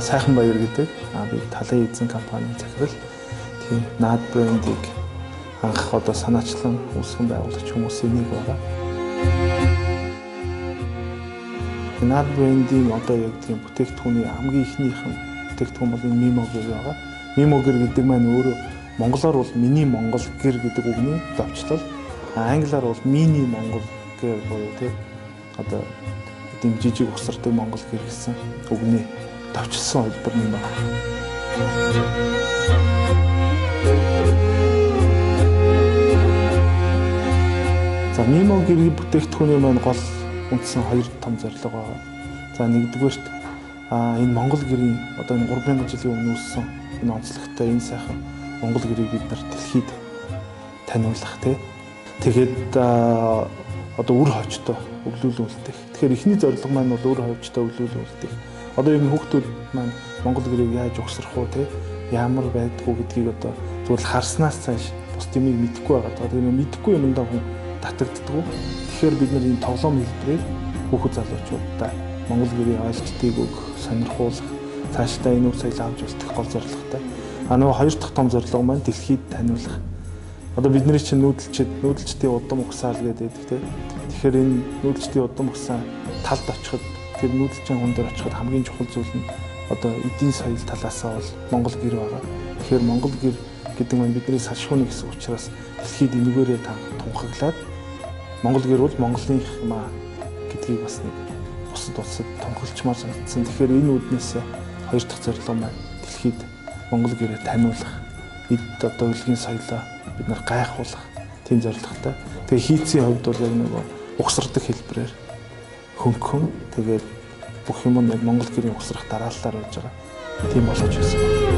Сайхан Баяр гэдэг. Би Талын эзэн компанийн захирал. Тийм Наад брендийг анх одоо санаачлан үүсгэн байгуулагч хүмүүсийн нэг байгаа. Наад брендийн одоо яг тийм бүтээгдэхүүний хамгийн эхнийх нь бүтээгдэхүүн бол энэ Мимо гэр байгаа. Мимо гэр гэдэг маань өөрөө монголоор бол миний Монгол гэр гэдэг үгний товчлол. Англиар бол мини Монгол гэр буюу тийм одоо тийм жижиг усардаг Монгол гэр гэсэн үгний товчлсон хэлбэр юм байна. За Мимо гэрийн бүтээгдэхүүний маань гол үндсэн хоёр том зорилго байгаа. За нэгдүгээрт энэ Монгол гэрийн одоо энэ 3000 жилийн өмнө үүссэн энэ онцлогтой энэ сайхан Монгол гэрийг бид нар дэлхийд таниулах тий. Тэгээд одоо үр хойчтой өглөөлөн үлдэх. Тэгэхээр эхний зорилго маань бол үр хойчтой өглөөлөн үлдэх. Одоо ер нь хүүхдүүд маань Монгол гэрийг яаж угсрах уу тий, ямар байдгүй гэдгийг одоо зүгээр л харснаас цааш бус юмыг мэдэхгүй байгаа. Тэр мэдэхгүй юмдаа хүн татагддаг. Тэгэхээр бид нар энэ тоглоом хэлбэрээр хүүхэд залуучуудаа Монгол гэрийн ойлголтыг өгөх, сонирхуулах, цаашдаа энэ үр соёлыг авч үлдэх гол зорилготой. А нөгөө хоёр дахь том зорилго маань дэлхийд таниулах. Одоо бидний чинь нүүдэлчдийн удам угсаал гэдэг тий. Тэгэхээр энэ нүүдэлчдийн удам угсаа талд очиход тэр нүүдэлчин хүн дээр очиход хамгийн чухал зүйл нь одоо эдийн соёл талаасаа бол Монгол гэр байгаа. Тэгэхээр Монгол гэр гэдэг нь бидний салшгүй нэг хэсэг учраас дэлхийд энэгээрээ тунхаглаад Монгол гэр бол Монголынх юм аа гэдгийг бас нэг бусад улсад тунхаглчмаар санагдсан. Тэгэхээр энэ үүднээс хоёр дахь зорилго маань дэлхийд Монгол гэрээ таниулах, эд одоо үлгийн соёлоо бид нар гайхуулах тийм зорилготой. Тэгээ хийцийн хувьд бол яг нөгөө угсардаг хэлбэрээр хөнгөн тэгээд бүх юм нь яг Монгол гэрийн угсрах дарааллаар байж байгаа. Тийм болгож байсан байна.